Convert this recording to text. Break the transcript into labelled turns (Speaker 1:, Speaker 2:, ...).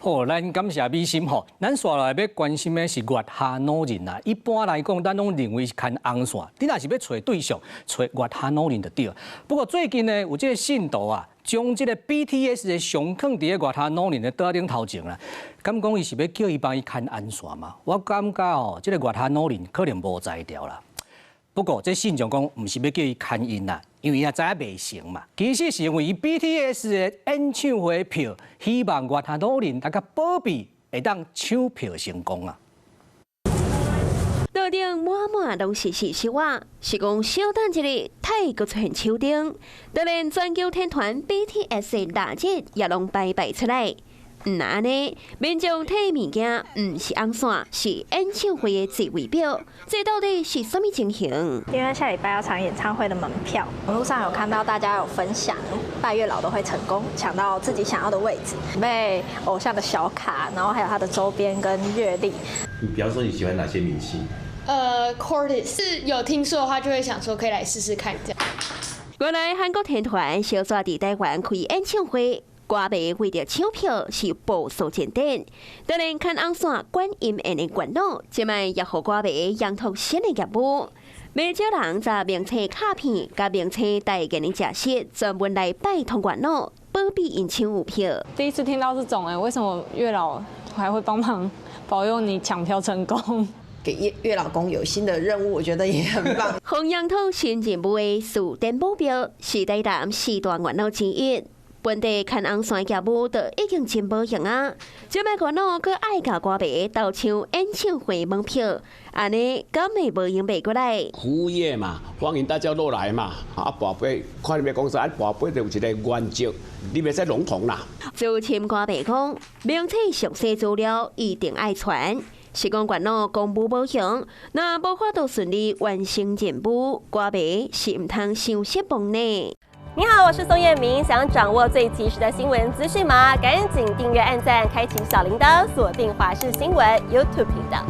Speaker 1: 好，咱感謝美心吼，咱紲落來欲關心的是月下老人啊。一般來講，咱攏認為是牽紅線，你若是欲揣對象，揣月下老人就對。不過最近呢，有這个信徒啊，將這个 BTS 的相囥佇个月下老人的桌頂頭前啦，敢講伊是欲叫伊幫伊牽紅線嗎？我感覺哦，這个月下老人可能無才調啦。不過這信眾講，毋是欲叫伊牽𪜶啦，因為伊也知影袂成嘛。其實是因為伊 BTS 的演唱會票，希望月下老人來共保庇，會當搶票成功啊。
Speaker 2: 桌頂滿滿攏是喜事仔，是講小等一日，泰閣出現手燈，就連全球天團 BTS 的蠟燭也攏擺擺出來。毋但按呢，民眾提物件，毋是紅線，是演唱會的座位表，這到底是啥物情形？
Speaker 3: 因為下禮拜要搶演唱會的門票，網路上有看到大家有分享，拜月老都會成功搶到自己想要的位置，買偶像的小卡，然後還有他的周邊跟月曆。
Speaker 4: 你比方說你喜歡哪些明星？Cortis
Speaker 5: 是有聽說的話，就會想說可以來試試看這樣。
Speaker 2: 原來韓國天團小逝佇台灣開演唱會。歌迷為著搶票是無數前頂，當然牽紅線觀音緣的月老，這擺也予歌迷揚拓新的業務。袂少人紮明星卡片、佮明星代言的食食，專門來拜託月老，保庇𪜶搶有票。
Speaker 6: 第一次聽到這種，欸，為什麼月老還會幫忙保佑你搶票成功？
Speaker 7: 給月月老公有新的任務，我覺得也很棒。
Speaker 2: 弘揚托新任務的試電目標是台南四大月老之一。本地牽紅線業務就已經真無閒啊！這擺月老閣愛共歌迷鬥搶演唱會門票，按呢敢會無閒賣過來？
Speaker 8: 服務業嘛，歡迎大家落來嘛。啊，跋杯，看你欲講啥，啊，跋杯就有一個原則，你袂使籠統啦。
Speaker 2: 資深歌迷講，明星詳細資料一定愛傳。是講月老公務無閒，若無法度順利完成任務，歌迷是毋通傷失望呢。
Speaker 9: 你好，我是宋燕明。想掌握最及時的新聞資訊嗎？趕緊訂閱、按讚、開啟小鈴鐺，鎖定華視新聞 YouTube 頻道。